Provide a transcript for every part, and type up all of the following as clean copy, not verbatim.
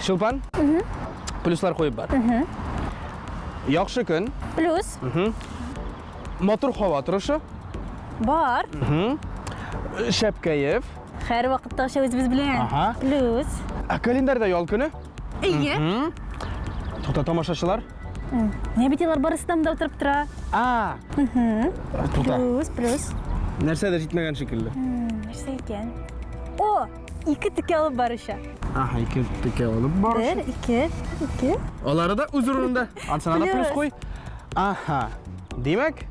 Чулпан? Плюслар куеп бар. Яхшы көн. Плюс. Матур һава торышы. Бар. Шәп кәеф. Һәр вакыттагыча үзебез белән. Ага. Плюс. Ә календарьда ял көне. Әйе. Тукта, тамашачылар. Менә бит алар барысы да монда утырып тора. А. Тукта. Плюс, плюс. Нәрсәдер җитмәгән шикелле. Нәрсә икән? О, ике текә алып барыша. Ага, ике текә алып барыша. Бер, ике, ике. Алары да үз урынында. Ансына да плюс Плюс. куй. Аһа. Димәк,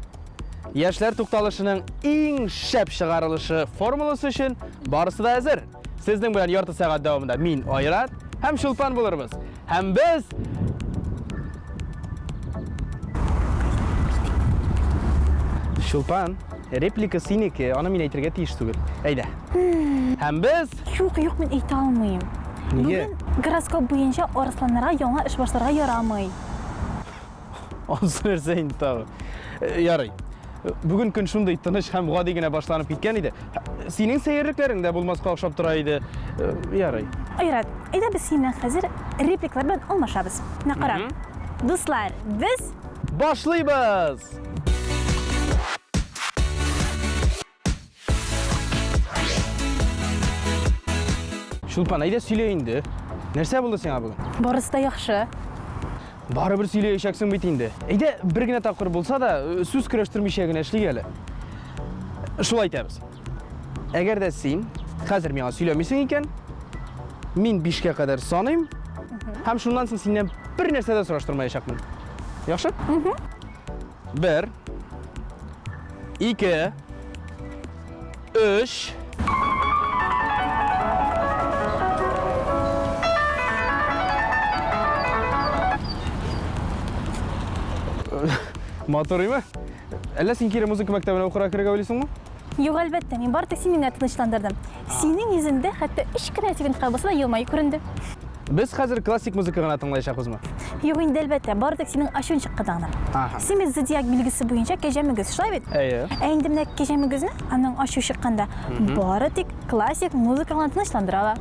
яшьләр тукталышының иң шәп чыгарылышы формуласы өчен барысы да әзер. Сезнең белән ярты сәгать дәвамында мин, Айрат һәм Чулпан булырбыз. Һәм без Чулпан, реплика синеке, аны мин әйтергә тиеш түгел. Әйдә. Һәм без Юк, юк, мин әйтә алмыйм. Нигә? Бүген гороскоп буенча арысланнарга яңа эш башларга ярамый. Ансы нәрсә инде тагы? Э, ярый. Бүген көн шундый тыныч һәм гади генә башланып киткән иде. Синең сәерлекләрең дә булмаска охшап тора иде. Э, ярый. Айрат, әйдә без синең хәзер репликалар белән алмашабыз. Менә кара. Дуслар, без башлыйбыз! Чулпан, әйдә сөйлә инде. Нәрсә булды сиңа бүген? Барысы да яхшы. Барыбер сөйләячәксең бит инде. Әйдә, бер генә тапкыр булса да, э, сүз көрәштермичә генә эшлик әле. Шулай итәбез. Әгәр дә син хәзер миңа сөйләмисең икән, мин бишкә кадәр саныйм һәм шуннан соң синнән бер нәрсә дә сораштырмаячакмын. Яхшы? Бер, ике, өч. Матур име? Әллә син кире музыка мәктәбенә укырга керергә уйлыйсыңмы? Юк, әлбәттә, мин бары тик сине генә тынычландырдым. Синең йөзеңдә хәтта өч кенә секундка булса да елмаю күренде. Без хәзер классик музыка гына тыңлаячакбызмы? Юк инде, әлбәттә, бары тик синең ачуың чыкканда гына. Ага. Син бит зодиак билгесе буенча кәҗә мөгез, шулай бит? Әйе. Ә инде менә кәҗә мөгезне аның ачуы чыкканда бары тик классик музыка гына тынычландыра ала.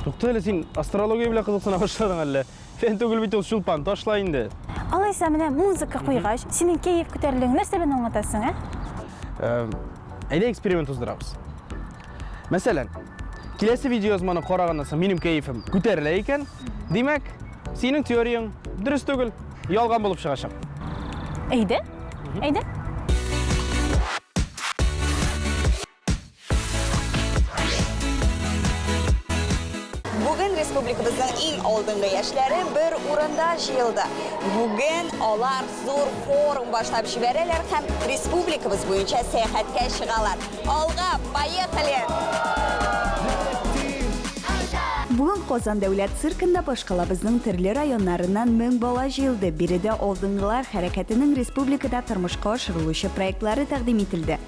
Тукта әле, син астрология белән кызыксына башладың әллә? Фән түгел бит ул, Чулпан, ташла инде. Алайса менә музыка куйгач, синең кәеф күтәрелүен нәрсә белән аңлатасың, ә? Әйдә эксперимент уздырабыз. Мәсәлән, киләсе видеоязманы караганнан соң минем кәефем күтәрелә икән, димәк, синең теорияң дөрес түгел, ялган булып чыгачак. Әйдә, әйдә. Бүген республикабызның иң алдынгы яшьләре бер урында җыелды. Бүген алар зур форум башлап җибәрәләр һәм республикабыз буенча сәяхәткә чыгалар. Алга, поехали! Бүген Казан дәүләт циркында башкалабызның төрле районнарыннан 1000 бала җыелды. Биредә Алдынгылар хәрәкәтенең республикада тормышка ашырылучы проектлары тәкъдим ителде.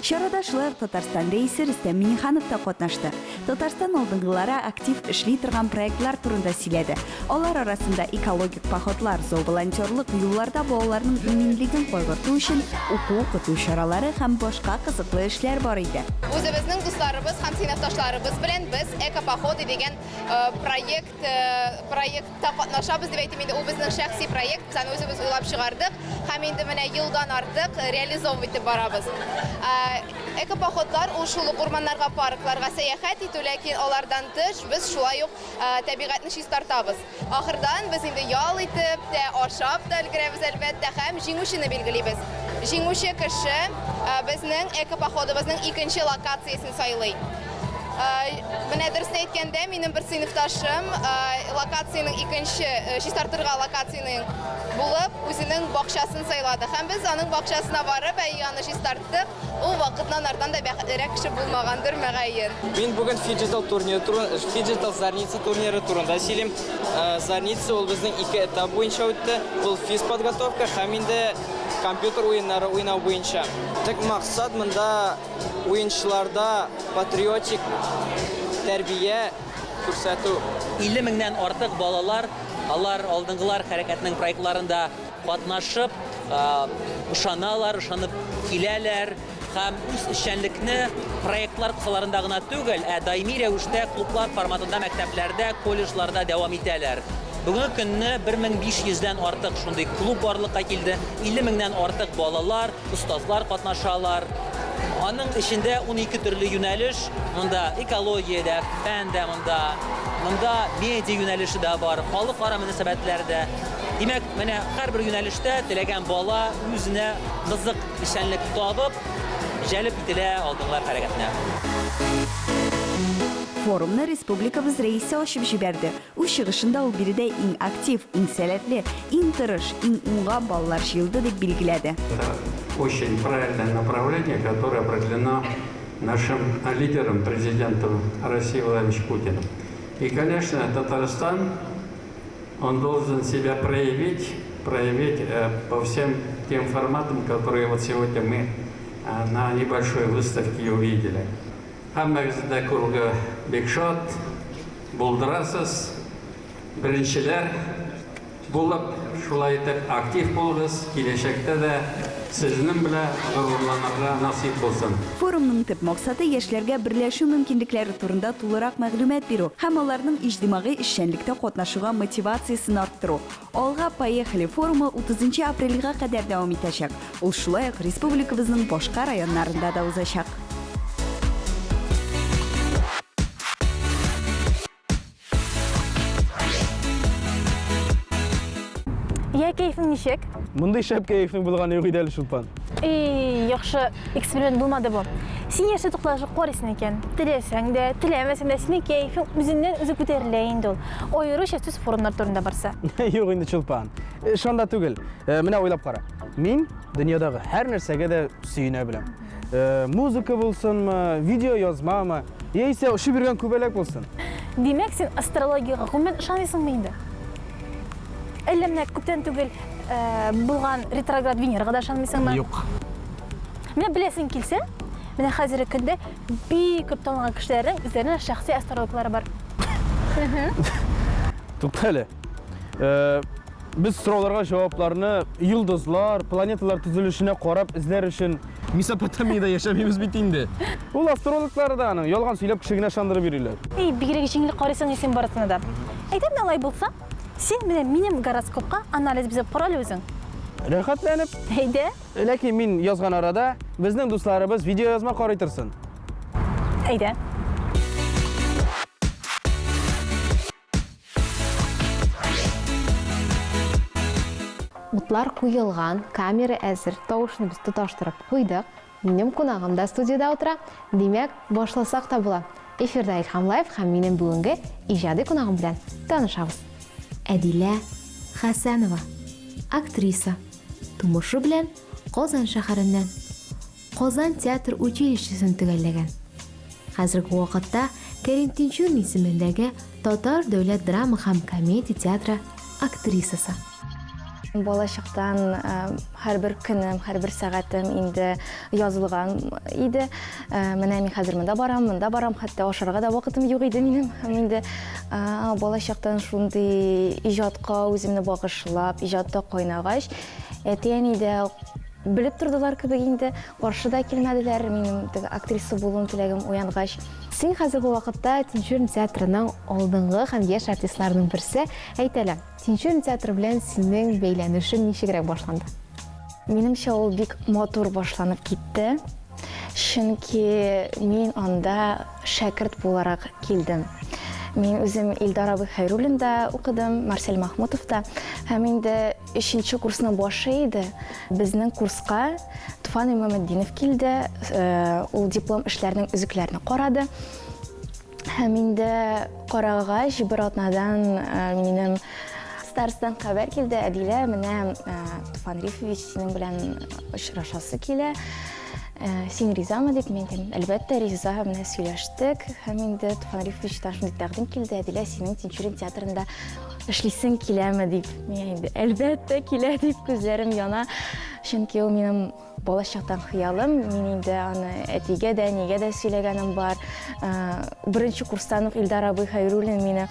Чарада шулай ук Татарстан Рәисе Рөстәм Миңнеханов та катнашты. Татарстан алдынгылары актив эшли торган проектлар турында сөйләде. Алар арасында экологик походлар, зооволонтерлык, юлларда балаларның иминлеген кайгырту өчен уку-укыту чаралары һәм башка кызыклы эшләр бар иде. Үзебезнең дусларыбыз һәм сыйныфташларыбыз белән без Экопоходы дигән проект проектта катнашабыз дип әйтим инде, ул безнең шәхси проект, без аны үзебез уйлап чыгардык һәм инде менә елдан артык реализовывать итеп барабыз. Экопоходлар ул шул ук урманнарга, паркларга сәяхәт итү, ләкин алардан тыш без шулай ук табигатьне чистартабыз. Ахырдан без инде ял итеп тә, ашап та өлгерәбез, әлбәттә, һәм җиңүчене билгелибез. Җиңүче кеше безнең экопоходыбызның икенче локациясен сайлый. Менә дөресен әйткәндә, минем бер сыйныфташым локациянең икенче, чистартырга локациянең булып, үзенең бакчасын сайлады. Һәм без аның бакчасына барып, әйе, аны чистарттык. Ул вакытнан ардан да бәхетлерәк кеше булмагандыр, мөгаен. Мин бүген фиджитал турнир, фиджитал Зарница турниры турында сөйлим. Зарница ул безнең ике этап буенча үтте. Ул физподготовка һәм инде компьютер уеннары уйнау буенча. Төп максат монда уенчыларда патриотик тәрбия күрсәтү. 50 меңнән артык балалар, алар Алдынгылар хәрәкәтенең проектларында катнашып, ышаналар, ышанып киләләр. һәм үз эшчәнлекне проектлар кысаларында гына түгел, ә даими рәвештә клублар форматында мәктәпләрдә, колледжларда дәвам итәләр. Бүгенге көнне 1500 дән артык шундый клуб барлыкка килде, 50 меңнән артык балалар, остазлар катнашалар. Аның эчендә 12 төрле юнәлеш, монда экология дә, фән дә монда, монда медиа юнәлеше дә бар, халыкара мөнәсәбәтләр дә. Димәк, менә һәрбер юнәлештә теләгән бала үзенә кызык эшчәнлек табып, җәлеп ителә алдынгылар хәрәкәтенә. Форумны республикабыз Рәисе ачып җибәрде. Үз чыгышында ул биредә иң актив, иң сәләтле, иң тырыш, иң уңган балалар җыелды дип билгеләде. Это очень правильное направление, которое определено нашим лидером, президентом России Владимировичем Путиным. И, конечно, Татарстан, он должен себя проявить, проявить э, по всем тем форматам, которые вот сегодня мы э, на небольшой выставке увидели. Һәммәгезне дә күрүгә бик шат. Булдырасыз. Беренчеләр булып, шулай итеп актив булыгыз, киләчәктә дә сезнең белән горурланырга насыйп булсын. Форумның төп максаты, яшьләргә берләшү мөмкинлекләре турында тулырак мәгълүмат бирү һәм аларның иҗтимагый эшчәнлектә катнашуга мотивациясен арттыру. Алга, поехали! форумы 30 апрельгә кадәр дәвам итәчәк. Ул шулай ук республикабызның башка районнарында да узачак. Я кәефең ничек? Мондый шәп кәефнең булганы юк иде әле, Чулпан. Эй, яхшы эксперимент булмады бу. Син яшьтә тукталышып карыйсың икән. Теләсәң дә, теләмәсәң дә, синең кәефең үзеннән үзе күтәрелә инде ул. Аеруча сүз форумнар турында барса. Юк инде, Чулпан. Э, шунда түгел. Э, менә уйлап кара. Мин дөньядагы һәр нәрсәгә дә сөенә беләм. Э, музыка булсынмы, видео язмамы, яисә очып йөргән күбәләк булсын. Димәк, син астрологиягә гомумән ышанмыйсыңмы инде? Әллә менә күптән түгел булган ретроград Венерага да ышанмыйсыңмы? Юк. Менә беләсең килсә, менә хәзерге көндә бик күп танылган кешеләрнең үзләренең шәхси астрологлары бар. Тукта әле. Э, без сорауларга җавапларны йолдызлар, планеталар төзелешенә карап эзләр өчен Месопотамиядә яшәмибез бит инде. Ул астрологлар да аның ялган сөйләп кеше генә ышандырып йөриләр. Эй, бигрәк җиңел карыйсың син барысына да. Әйдә менә алай булса, син менә минем гороскопка анализ бизәп кара әле үзең. Рәхәтләнеп. Әйдә. Ләкин мин язган арада безнең дусларыбыз видеоязма карый торсын. Әйдә. Утлар куелган, камера әзер, тавышны без тоташтырып куйдык. Минем кунагым да студиядә утыра. Димәк, башласак та була. Эфирда Илһам Лайф һәм минем бүгенге иҗади кунагым белән танышабыз. Әдилә Хәсәнова, актриса. Тумышы белән Казан шәһәреннән. Казан театр училищесын төгәлләгән. Хәзерге вакытта Кәрим Тинчурин исемендәге Татар дәүләт драма һәм комедия театры актрисасы. Балачактан һәрбер көнем, һәрбер сәгатем инде язылган иде. Менә мин хәзер монда барам, монда барам, хәтта ашарга да вакытым юк иде минем. Һәм инде балачактан шундый иҗатка үземне багышлап, иҗатта кайнагач, әти-әни дә белеп тордылар кебек инде, каршы да килмәделәр минем теге актриса булуым теләгем уянгач. Син хәзерге вакытта Тинчурин театрының алдынгы һәм яшь артистларының берсе. Әйт әле, Тинчурин театры белән синең бәйләнешең ничегрәк башланды? Минемчә, ул бик матур башланып китте. Чөнки мин анда шәкерт буларак килдем. Мин үзем Илдар абый Хәйруллинда укыдым, Марсель Махмутовта. Һәм инде өченче курсның башы иде. Безнең курска Туфан Имаметдинов килде. Ул диплом эшләренең өзекләрен карады. Һәм инде карагач, бер атнадан минем Старстан хәбәр килде, Әдилә, менә Туфан Рифович синең белән очрашасы килә. Син ризамы дип, мин әйтәм, әлбәттә, риза, менә сөйләштек. Һәм инде Туфан Рифовичтан шундый тәкъдим килде, Әдилә, синең Тинчурин театрында эшлисең киләме дип. Мин инде, әлбәттә, килә дип, күзләрем яна. Чөнки ул минем Балачактан хыялым, мин инде аны әтигә дә, әнигә дә сөйләгәнем бар. Беренче курстан ук Илдар абый Хәйруллин мине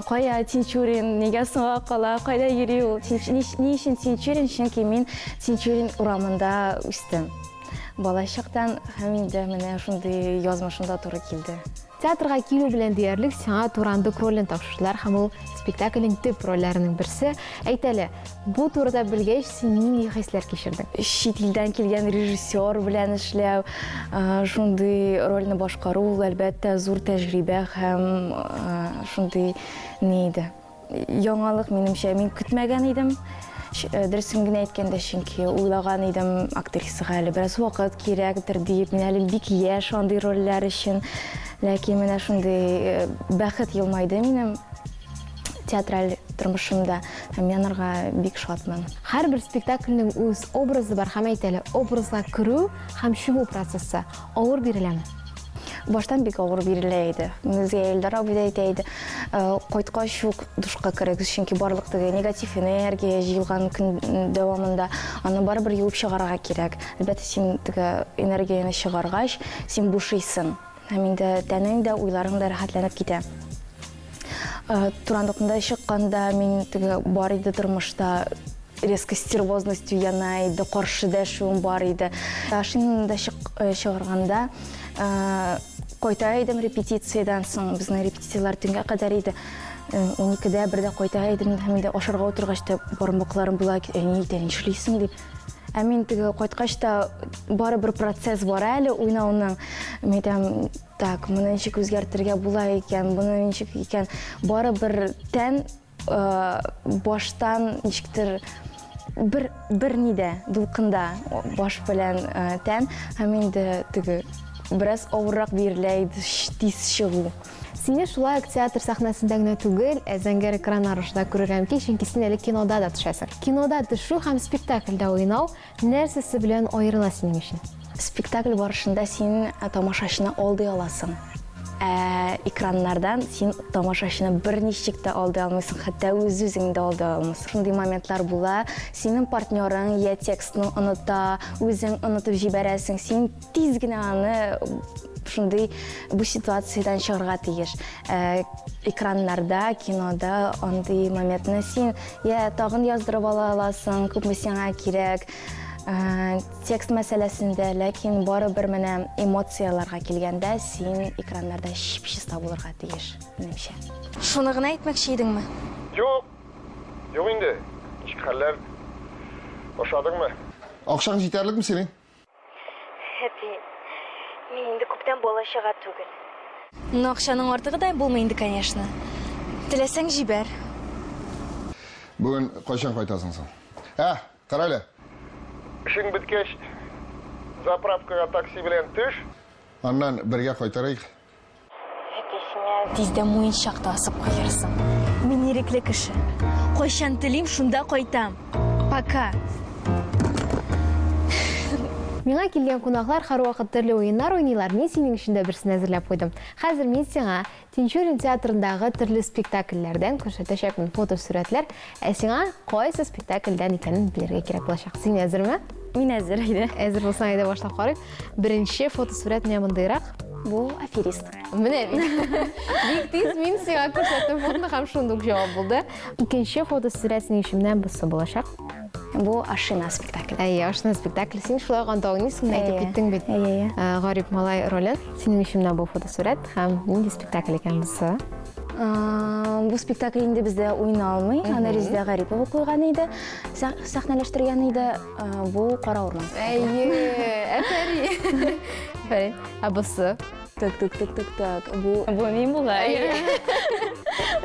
кая Тинчурин, нигә соңга кала, кайда йөри ул? Ни өчен Тинчурин? Чөнки мин Тинчурин урамында үстем. Балачактан һәм инде менә шундый язмышымда туры килде. Театрга килү белән диярлек сиңа Турандык ролен тапшырдылар һәм ул спектакльнең төп рольләренең берсе. Әйт әле, бу турыда белгәч, син нинди хисләр кичердең? Чит илдән килгән режиссер белән эшләү, шундый рольне башкару ул, әлбәттә, зур тәҗрибә һәм шундый ни иде. Яңалык, минемчә, мин көтмәгән идем. Э, дөресен генә әйткәндә, чөнки уйлаган идем, актрисага әле бераз вакыт кирәктер дип, мин әле бик яшь андый рольләр өчен. Ләкин менә шундый э, бәхет елмайды минем театраль тормышымда һәм мин анарга бик шатмын. Һәрбер спектакльнең үз образы бар һәм әйт әле, образга керү һәм чуму процессы авыр биреләме? Баштан бик авыр бирелә иде. Безгә Илдар абый да әйтә иде, «Э, кайткач ук душка керегез, чөнки барлык теге негатив энергия җыелган көн дәвамында аны барыбер юып чыгарырга кирәк. Әлбәттә, син теге энергияне чыгаргач, син бушыйсың. Һәм инде тәнең дә, уйларың да рәхәтләнеп китә. Э, Турандыкында чыкканда мин теге бар иде тормышта резко стервозность уяна иде, каршы дәшүем бар иде. Ашинда э, чыгарганда э, кайта идем репетициядән соң, безнең репетицияләр төнгә кадәр иде. 12-дә, э, бердә кайта идем һәм инде ашарга утыргач та бармакларым була, әни әйтә, нишлисең дип. Ә мин теге кайткач та барыбер процесс бара әле уйнауның. Мин әйтәм, так, моны ничек үзгәртергә була икән, моны ничек икән. Барыбер тән баштан ничектер бер бер нидә дулкында баш белән тән һәм инде теге бераз авыррак бирелә иде тиз чыгу. Сине шулай ук театр сәхнәсендә генә түгел, ә зәңгәр экраннар аша да күрергә мөмкин, чөнки син әле кинода да төшәсең. Кинода төшү һәм спектакльдә уйнау Нәрсәсе белән аерыла синең өчен? Спектакль барышында син тамашачыны алдый аласың. Ә экраннардан син тамашачыны берничек тә алдый алмыйсың, хәтта үз-үзеңне дә алдый алмыйсың. Шундый моментлар була, синең партнерың я текстны оныта, үзең онытып җибәрәсең, син тиз генә аны шундый бу ситуациядән чыгарга тиеш. Ә экраннарда, кинода андый моментны син Я тагын яздырып ала аласың, күпме сиңа кирәк. Э, текст мәсьәләсендә, ләкин барыбер менә эмоцияләргә килгәндә, син экраннарда чип-чиста булырга тиеш, минемчә. Шуны гына әйтмәкче идеңме? Юк, юк инде. Ничек хәлләр? Ошадыңмы? Акчаң җитәрлекме синең? Әти, мин инде күптән бала-чага түгел. Ну, акчаның артыгы да булмый инде, конечно. Теләсәң, җибәр. Бүген кайчан кайтасың соң? Ә, кара әле. Эшең беткәч, заправкага такси белән төш. Аннан бергә кайтарыйк. Әтисенә тиздән муенчак та асып куярсың. Мин ирекле кеше. Кайчан телим, шунда кайтам. Пока. Миңа килгән кунаклар һәрвакыт төрле уеннар уйныйлар, мин синең өчен дә берсен әзерләп куйдым. Хәзер мин сиңа Тинчурин театрындагы төрле спектакльләрдән күрсәтәчәкмен фотосурәтләр, ә сиңа кайсы спектакльдән икәнен белергә кирәк булачак. Син әзерме? Мин әзер, әйдә. Әзер булсаң, әйдә башлап карыйк. Беренче фотосурәт менә мондыйрак. Бу аферист. Менә бит. Бик тиз мин сиңа күрсәттем фотоны һәм шундук җавап булды. Икенче фотосурәт синең өчен менә бусы булачак. Бу Ашина спектакль. Әйе, Ашина спектакль. Син шулай ук анда уйныйсың, әйтеп киттең бит. Әйе, әйе. Э, Гарип малай ролен. Синең өчен менә бу фотосурәт һәм нинди спектакль икән бусы? Бу спектакль инде бездә уйналмый. Аны Резидә Гарипова куйган иде, сәхнәләштергән иде. Бу Кара урман. Әйе, әфәрин. Әфәрин. Ә бусы? Так, так, так, так, так. Бу бу мин бугай.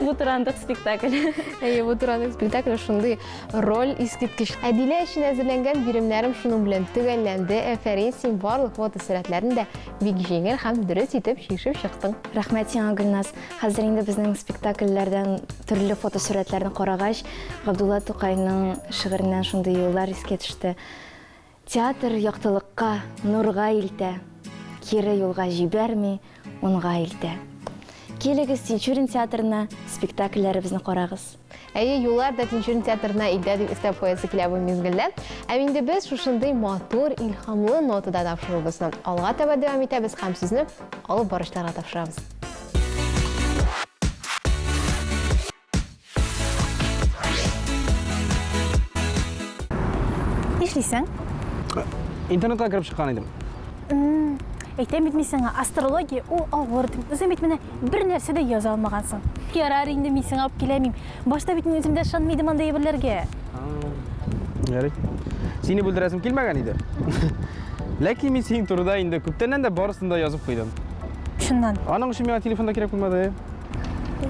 Бу турандык спектакль. Әйе, бу турандык спектакль шундый роль искиткеч. Әдилә өчен әзерләнгән биремнәрем шуның белән төгәлләнде. Әфәрин, син барлык фотосурәтләрне дә бик җиңел һәм дөрес итеп чишеп чыктың. Рәхмәт сиңа, Гөлназ. Хәзер инде безнең спектакльләрдән төрле фотосурәтләрне карагач, Габдулла Тукайның шигыреннән шундый юллар искә төште. Театр яктылыкка, нурга илтә, кире юлга җибәрми, унга илтә. Килегез Тинчурин театрына, спектакльләребезне карагыз. Әйе, юллар да Тинчурин театрына илтә дип өстәп куясы килә бу мизгелдә. Ә инде без шушындый матур, илһамлы нотада тапшыруыбызны алга таба дәвам итәбез һәм сүзне алып баручыларга тапшырабыз. Нишлисең? Интернетка кереп чыккан идем. Әйтәм бит мин сиңа, астрология ул авыр дим. Үзең бит менә бер нәрсә дә яза алмагансың. Ярар инде, мин сиңа үпкәләмим. Башта бит мин үзем дә ышанмый идем андый әйберләргә. Ярый. Сине бүлдерәсем килмәгән иде. Ләкин мин синең турыда инде күптәннән дә барысын да язып куйдым. Чыннан. Аның өчен миңа телефон да кирәк булмады.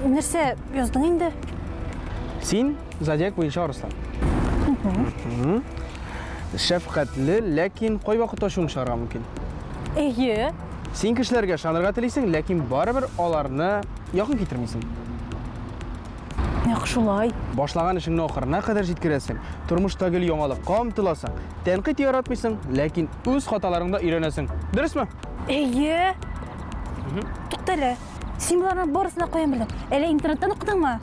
Нәрсә яздың инде? Син зодиак буенча арыслан. Шәфкатьле, ләкин кайвакыт ачуың чыгарга мөмкин. Әйе. Син кешеләргә ышанырга телисең, ләкин барыбер аларны якын китермисең. Нәкъ шулай. Башлаган эшеңне ахырына кадәр җиткерәсең, тормышта гел яңалыкка омтыласың, тәнкыйть яратмыйсың, ләкин үз хаталарыңда өйрәнәсең. Дөресме? Әйе. Тукта әле. Син боларның барысын да каян белдең? Әллә интернеттан укыдыңмы?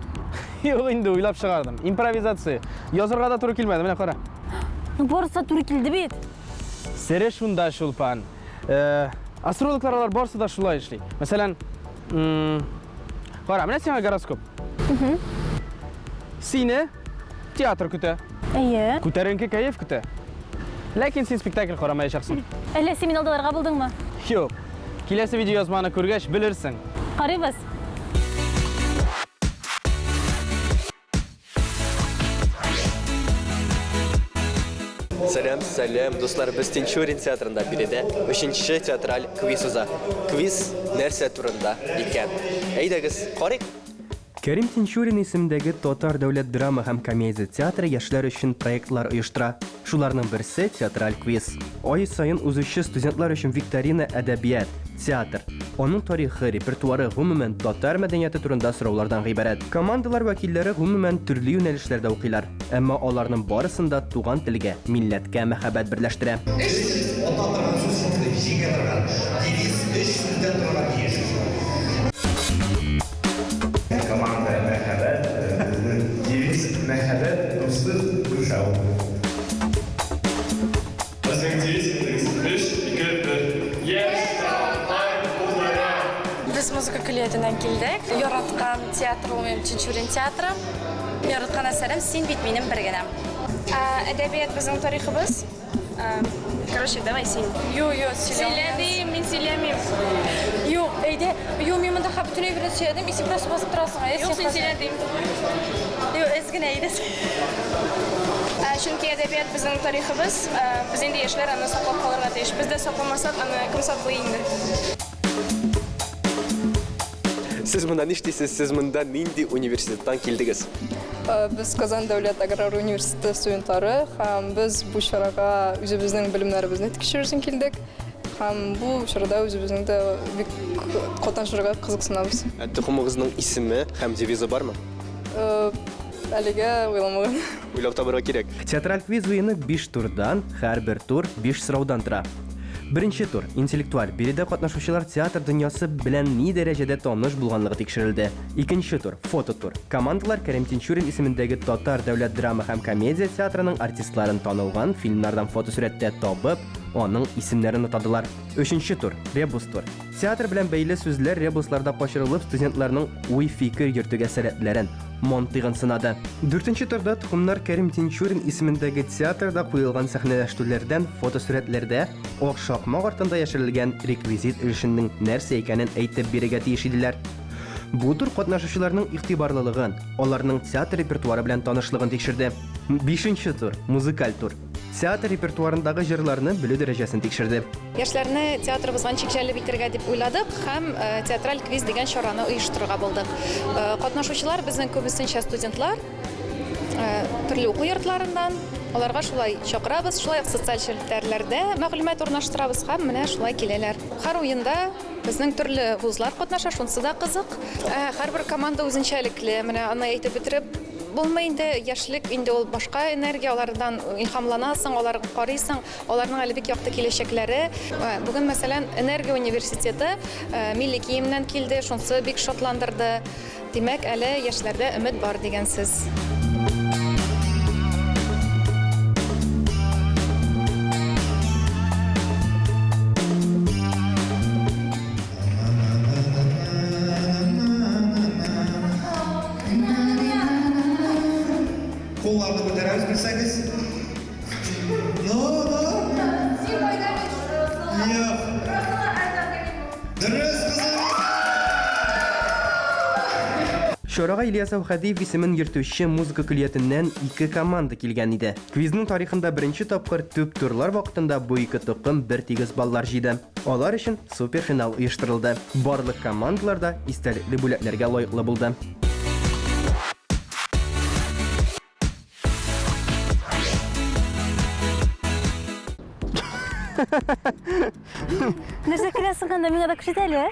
Юк инде, уйлап чыгардым. Импровизация. Язырга да туры килмәде, менә кара. Ну, барысы да туры килде бит. Сере шунда, Чулпан. Э, астрологлар алар барысы да шулай эшли. Мәсәлән, кара, менә сиңа гороскоп. Сине театр көтә. Әйе. Күтәренке кәеф көтә. Ләкин син спектакль карамаячаксың. Әллә син мине алдаларга булдыңмы? Юк. Киләсе видеоязманы күргәч белерсең. Карыйбыз. Сәлам, сәлам, дуслар, без Тинчурин театрында биредә өченче театраль квиз уза. Квиз нәрсә турында икән? Әйдәгез, карыйк. Кәрим Тинчурин исемендәге Татар дәүләт драма һәм комедия театры яшьләр өчен проектлар оештыра. Шуларның берсе, театраль квиз. Ай саен узучы студентлар өчен викторина әдәбият, театр, аның тарихы, репертуары, гомумән, татар мәдәнияте турында сораулардан гыйбарәт. Командалар вәкилләре гомумән төрле юнәлешләрдә укыйлар, әмма аларның барысын да туган телгә, милләткә мәхәббәт берләштерә. Өч сүз ата торган сүз шундый, җиңә торган. Девиз өч сүздән торырга тиеш. Команда мәхәббәт, безнең девиз мәхәббәт, дуслык, түшәү. Безнең девиз өч, ике, бер. Яшь талантлар булдыра! Без музыка көллиятеннән килдек. Яраткан театр ул минем Тинчурин театры. Яраткан әсәрем Син бит минем бер генәм. Әдәбият безнең тарихыбыз. Короче, давай син. Юк, юк, сөйлә. Сөйлә дим, мин сөйләмим. Юк, әйдә. Юк, мин монда бөтен әйберне сөйләдем, и син просто басып торасың. Юк, син сөйлә дим. Юк, әз генә әйдә. Чөнки әдәбият безнең тарихыбыз. Без инде яшьләр аны саклап калырга тиеш. Без дә сакламасак, аны кем саклый инде? Сез монда нишлисез? Сез монда нинди университеттан килдегез? Без Казан дәүләт аграр университеты студентлары һәм без бу чарага үзебезнең белемнәребезне тикшерү өчен килдек. Һәм бу чарада үзебезнең дә бик катнашырга кызыксынабыз. Ә токымыгызның исеме һәм девизы бармы? Әлегә уйламаган. Уйлап табырга кирәк. Театраль квиз уены биш турдан, һәрбер тур биш сораудан тора. Беренче тур, интеллектуаль, биредә катнашучылар театр дөньясы белән ни дәрәҗәдә таныш булганлыгы тикшерелде. Икенче тур, фототур. Командалар Кәрим Тинчурин исемендәге Татар дәүләт драма һәм комедия театрының артистларын танылган фильмнардан фотосурәттә табып, аның исемнәрен атадылар. Өченче тур, ребус тур. Театр белән бәйле сүзләр ребусларда качырылып, студентларның уй-фикер йөртүгә сәләтләрен, мантыйгын сынады. Дүртенче турда токымнар Кәрим Тинчурин исемендәге театрда куелган сәхнәләштерүләрдән фотосурәтләрдә ак шакмак артында яшерелгән реквизит өлешенең нәрсә икәнен әйтеп бирергә тиеш иделәр. Бу тур катнашучыларның игътибарлылыгын, аларның театр репертуары белән танышлыгын тикшерде. Бишенче тур, музыкаль тур. Театр репертуарындагы җырларны белү дәрәҗәсен тикшерде. Яшьләрне театрыбызга ничек җәлеп итәргә дип уйладык һәм театраль квиз дигән чараны оештырырга булдык. Катнашучылар безнең күбесенчә студентлар, төрле уку йортларыннан. Аларга шулай чакырабыз, шулай ук социаль челтәрләрдә мәгълүмат урнаштырабыз һәм менә шулай киләләр. Һәр уенда безнең төрле вузлар катнаша, шунысы да кызык. Һәрбер команда үзенчәлекле, менә аны әйтеп бетереп булмый инде, яшьлек инде ул башка энергия, алардан илһамланасың, аларга карыйсың, аларның әле бик якты киләчәкләре. Бүген, мәсәлән, Энергия университеты милли киемнән килде, шунысы бик шатландырды. Димәк, әле яшьләрдә өмет бар дигән сүз. Кулларны күтәрәбез белсәгез. Ну, ну. Юк. Дөрес, кызым. Чарага Ильяс Әүхәдиев исемен йөртүче музыка көллиятеннән ике команда килгән иде. Квизның тарихында беренче тапкыр төп турлар вакытында бу ике токым бертигез баллар җыйды. Алар өчен суперфинал оештырылды. Барлык командалар да истәлекле бүләкләргә лаеклы булды. Нәрсә көләсең анда, миңа да күрсәт әле.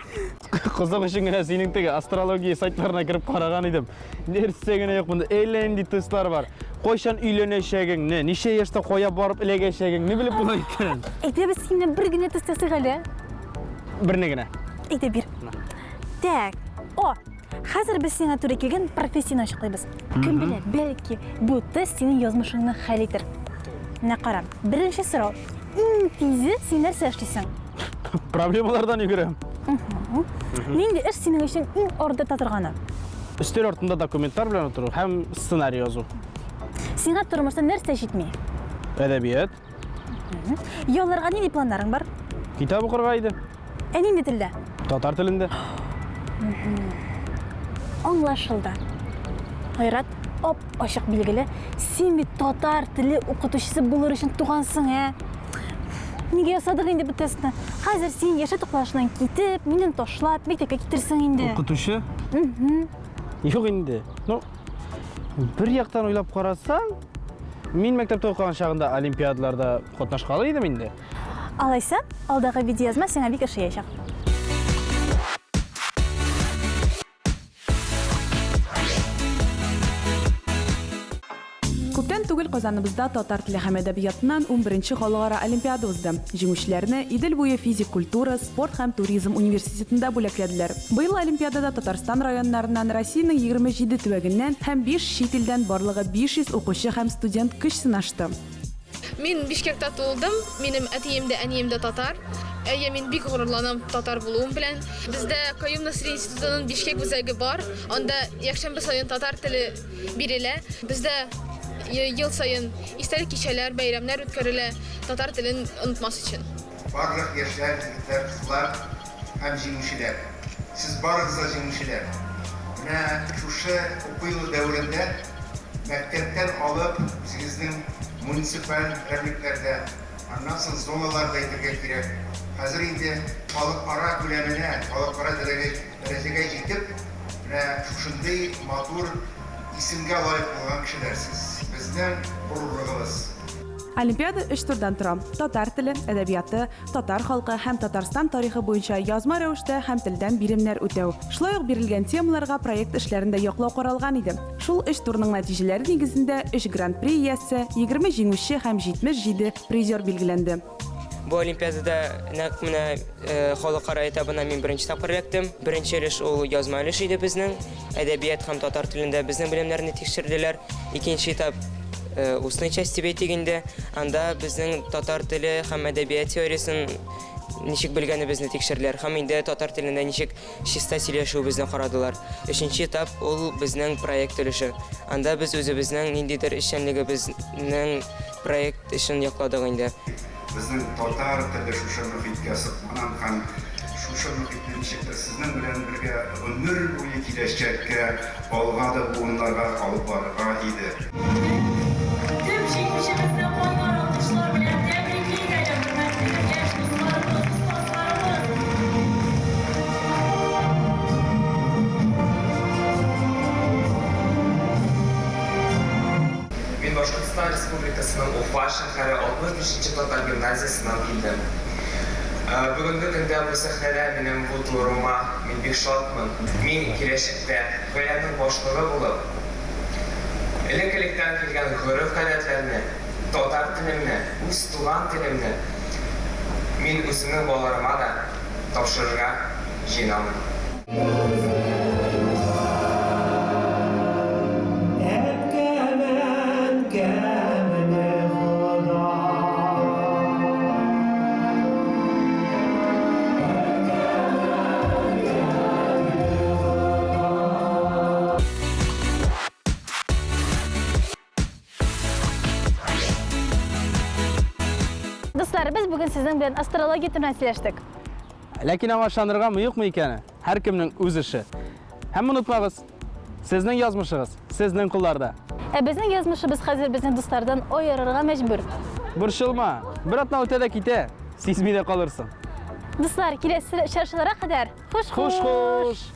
Кызык өчен генә синең теге астрология сайтларына кереп караган идем. Нәрсә генә юк монда, әллә нинди тестлар бар. Кайчан өйләнәчәгеңне, ничә яшьтә кая барып эләгәчәгеңне белеп була икән. Әйдә без синнән бер генә тест ясыйк әле. Берне генә. Әйдә бир. Так. О, хәзер без сиңа туры килгән профессияне ачыклыйбыз. Кем белә, бәлки бу тест синең язмышыңны хәл итер. Менә кара, беренче сорау. Иң тизе син нәрсә эшлисең? Проблемалардан йөгерәм. Нинди эш синең өчен иң ардыта торганы? Өстәл артында документлар белән утыру һәм сценарий язу. Сиңа тормышта нәрсә җитми? Әдәбият. Ялларга нинди планнарың бар? Китап укырга иде. Ә нинди телдә? Татар телендә. Аңлашылды. Айрат, ап-ачык билгеле, син бит татар теле укытучысы булыр өчен тугансың, ә? Нигә ясадык инде бу тестны? Хәзер син яшә туклашыннан китеп, мине ташлап, мәктәпкә китерсең инде. Укытучы? Юк инде. Ну, бер яктан уйлап карасаң, мин мәктәптә укыган чагында олимпиадаларда катнашкалый идем инде. Алайса, алдагы видеоязма сиңа бик ошаячак. Күптән түгел Казаныбызда татар теле һәм әдәбиятыннан унберенче халыкара олимпиада узды. Җиңүчеләрне Идел буе физик культура, спорт һәм туризм университетында бүләкләделәр. Быел олимпиадада Татарстан районнарыннан, Россиянең 27 төбәгеннән һәм биш чит илдән барлыгы 500 укучы һәм студент көч сынашты. Мин Бишкекта туылдым. Минем әтием дә, әнием дә татар. Әйе, мин бик горурланам татар булуым белән. Бездә Каюм Насыйри институтының Бишкек үзәге бар. Анда якшәмбе саен татар теле бирелә. Бездә ел саен истәлек кичәләр, бәйрәмнәр үткәрелә, татар телен онытмас өчен. Барлык яшьләр, егетләр, кызлар һәм җиңүчеләр! Сез барыгыз да җиңүчеләр! Менә шушы уку елы дәверендә мәктәптән алып үзегезнең муниципаль берәмлекләрдә, аннан соң зоналарда әйтергә кирәк, хәзер инде халыкара күләменә, халыкара дәрәҗәгә җитеп, менә шушындый матур исемгә лаек булган кешеләр сез, безнең горурлыгыбыз. Олимпиада өч турдан тора, татар теле, әдәбияты, татар халкы һәм Татарстан тарихы буенча язма рәвештә һәм телдән биремнәр үтәү. Шулай ук бирелгән темаларга проект эшләрен дә яклау каралган иде. Шул өч турның нәтиҗәләре нигезендә өч Гран-при иясе, 20 җиңүче һәм 77 призер билгеләнде. Бу олимпиадада нәкъ менә халыкара этабына мин беренче тапкыр эләктем. Беренче өлеш ул язма өлеш иде безнең. Әдәбият һәм татар телендә безнең белемнәрне тикшерделәр. Икенче этап устный часть дип әйтик инде. Анда безнең татар теле һәм әдәбият теориясен ничек белгәнебезне тикшерделәр һәм инде татар телендә ничек чиста сөйләшүебезне карадылар. Өченче этап ул безнең проект өлеше. Анда без үзебезнең ниндидер эшчәнлегебезнең проект эшен якладык инде. Безнең татар теле шушы мохиткә сокланам һәм шушы мохитне ничектер сезнең белән бергә гомер буе киләчәккә, алга да буыннарга алып барырга иде. Төп җиңүчебезне кайнар алкышлар белән тәбриклик әле, хөрмәтле яшь дусларыбыз, остазларыбыз! Мин Башкортстан Республикасының Уфа шәһәре 65 нче татар гимназиясеннән килдем. Бүгенге көндә бу сәхнәдә минем бу туруыма мин бик шатмын. Мин киләчәктә гаиләмнең башлыгы булып, элек-электән килгән гореф-гадәтләрне, татар телемне, үз туган телемне мин үземнең балаларыма да тапшырырга җыенамын. Дуслар, без бүген сезнең белән астрология турында сөйләштек. Ләкин аңа ышаныргамы, юкмы икәне, һәркемнең үз эше. Һәм онытмагыз, сезнең язмышыгыз, сезнең кулларда. Ә безнең язмышыбыз хәзер безне дуслардан аерырга мәҗбүр. Борчылма, бер атна үтә дә китә, сизми дә калырсың. Дуслар, киләсе очрашуларга кадәр, хуш-хуш! Хуш-хуш!